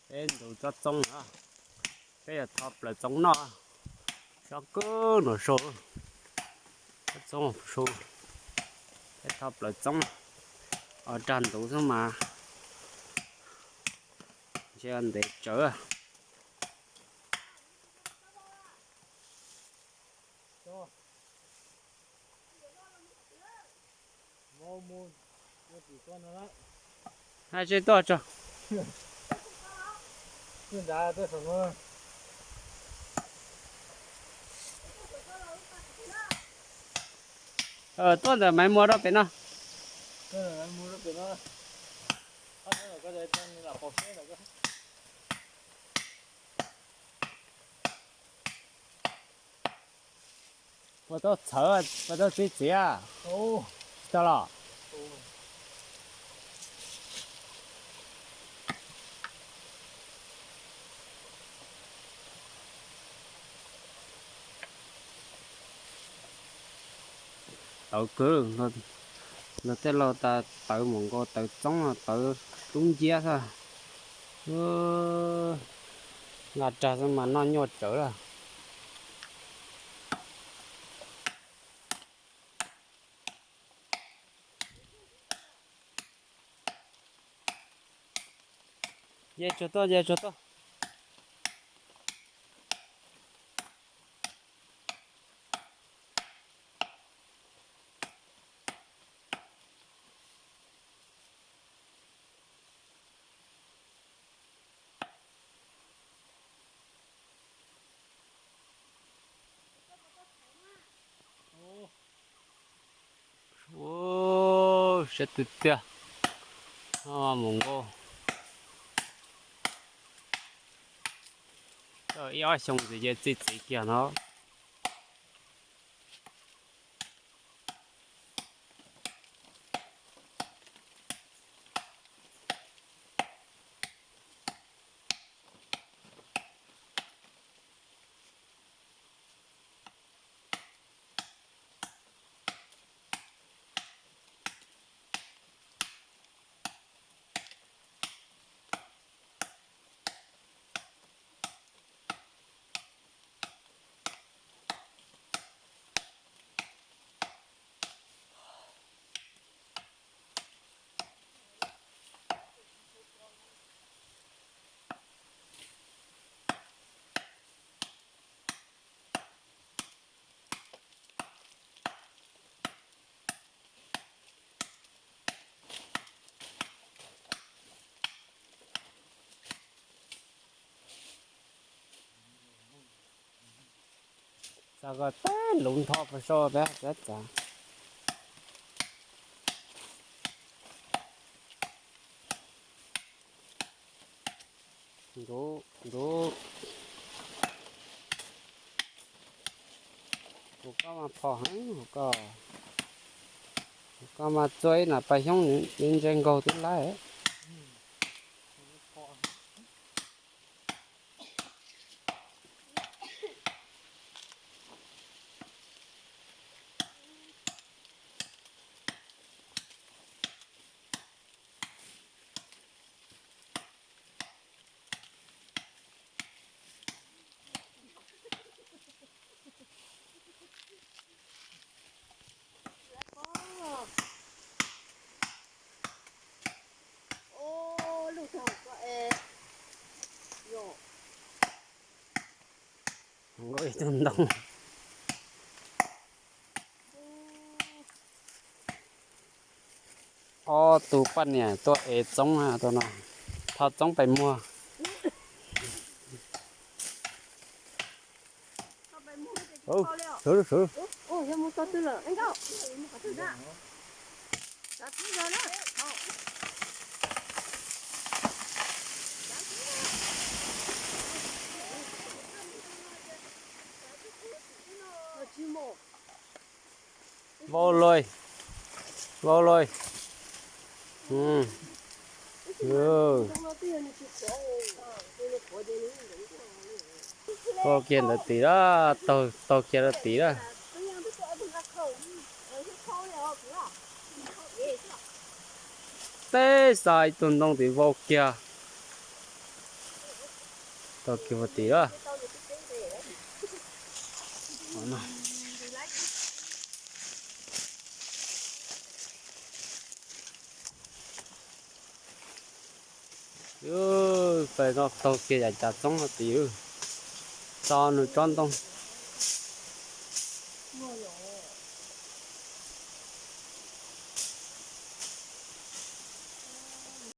Peb ntxuav tsob txoob na, peb yuav tho plaws txoob noj. Tsob kawg no su, tsob txoob su, peb tho plaws txoob, o rag ntxuav xwb mas ntshe ntev tsawv. Hais tseg tuaj tso. Tuaj ntawm Maiv Muas rau pem no. Puas tau txhawv, puas tau txiv txiav? Tsis tau los? Tawv kawg, luag tej laug tas tawv mus nkaus tawv txoob, tawv tub nciab xwb. Nqa rag xwb mas noj nyuaj tsawv lawm. Nce tsuag tuaj, nce tsuag tuaj. Siab tiag tiag, mus nkaus ib ob xyoo ntxiv ces txi txiv kiag no. Txav kom teb luv ntho pes sau peb txav. Ntuv, ntuv. Hauv koj mas phom heev, hauv koj, hauv koj mas txua ib nam paj xyoob ntse nkaug twb laib. Ib tug ntoo. Ob tug poj niam tuaj ev txoob, tho txoob pem muag. Vau loj, vau loj. Vau kiag ntawd tim, taug kiag rau tim lawm. Teb xa ib tug ntoo tim vau kiag. Tau kiag ua tim lawm. Pais no taug kiag yam cas txoob no tim, tso nws tsob ntoo.